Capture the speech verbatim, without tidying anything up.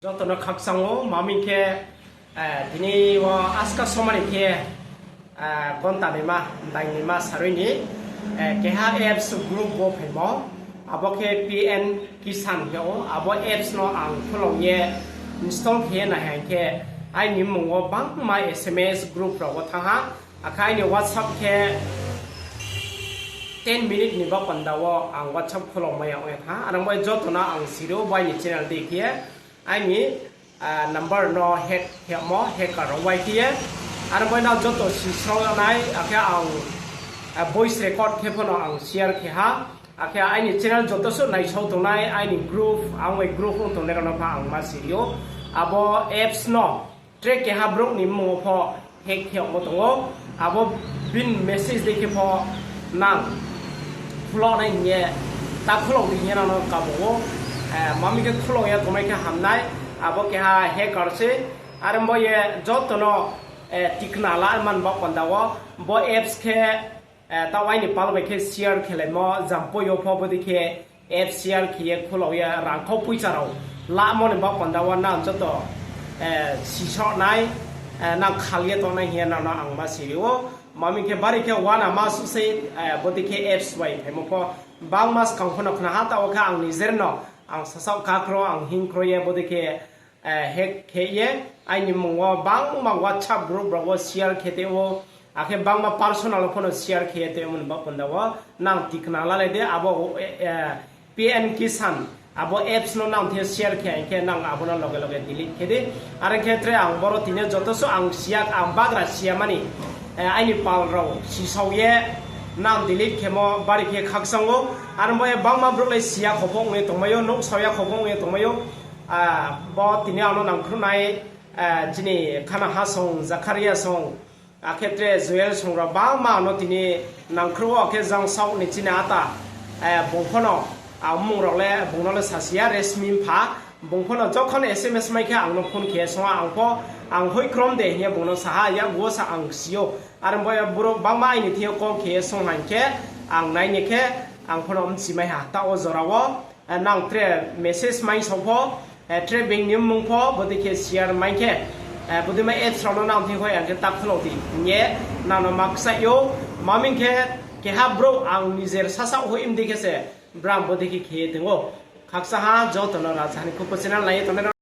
Joto no khakchang ou, ma hing khe, tini wo aska somani khe, gonta ni ma, daing ni ma sarui ni, keha apps group wo phaimo, abo khe P M Kisan khe ou, abo apps no ang khulao ye install khe ye nai hing khe, aini mmung wo bangma S M S group rao wo thanng ha, akhe aini WhatsApp khe ten minute ni ba panda wo ang WhatsApp khulao mai ya ong ya tha. Are bai joto no ang siri ou, bo aini channel dei khe ye aini number no hack khemo, hacker rao bai khe ye. Are bai nang joto sisao nai, akhe ang voice record khe pho no ang share khe ha. Akhe aini channel joto suh naisao tongnai, aini group, ang bai group ong tongnai rao no pha ang ma siri ou. Abo apps no tre keha brouh ni mmung wo pho hack khe yagmo tong ou. Abo bini message dei khe pho nang khulao nai hing ye, ta khulao di hing ye nang no kabo ou. Ma hing khe khulao ya tongnai khe hamnai, abo keha hacker se. Are bai ye joto no tikna la man ba panda wo, bo apps khe, taoh aini pal bai khe share khelaimo, jampoi yo pho bodei khe apps share khe ye khulao ye rangkhau poicha rao lamo ni ba panda wo nang joto sisao nai, nang khal ye tongnai hing ye nang no ang ma siri ou. Ma hing khe bari khe uana ma suh sei, bodei khe apps bai phaimo pho bangma skang pho no khna ha, taoh wo khe ang nijer no ang sasaoh kakroi, ang hingkroi ye bodei khe hack khe ye aini mmung wo bangma WhatsApp group rao wo share khe tei ou, akhe bangma personal pho no share khe ye tei ou, mani ba panda wo nang tikna lalai di, abo P M Kisan, abo apps no nang thing share khe hing khe nang abo no loge loge delete khe di. Are khe tre ang boro tini joto suh ang siya, ang bagra siya mani, aini pal rao sisao ye nang delete khemo bari khe khakchang ou. Are bai bangma brouh le siya kho pho ong ye tongmai ou, nouhsao ya kho pho ong ye tongmai ou. Bo tini ang no nangkhruh nai, chini Khana Hasong, Jakharia Song, akhe tre Joel Song rao bangma ang no tini nangkhruh ou, akhe Jangsaoh ni chini ata, bung pho no, ang mmung rao le bung no le sasi ya, Resmi mpha, bung pho no jokhon S M S mai khe ang no phone khe ye song ha, ang pho, ang hoih krom de hing ye bung no sa ha, yakgu wo sa ang si ou. Are bai brouh bangma aini thing yo call khe ye song ha hing khe, ang nai ni khe, ang pho no bchi mai ha, taoh wo jora wo, nang tre message mai song pho, tre being ni mmung pho bodei khe share mai khe, bodei ma apps rao no nang thing hoih ang khe ta khulao di hing ye nang no ma kchaih ou. Ma hing khe keha brouh ang nijer sasaoh hoih mdei khe se brang bodei khe khe ye tong ou. Khakchang ha joto no Rajaha ni Khupo channel nai ye tongnai rao.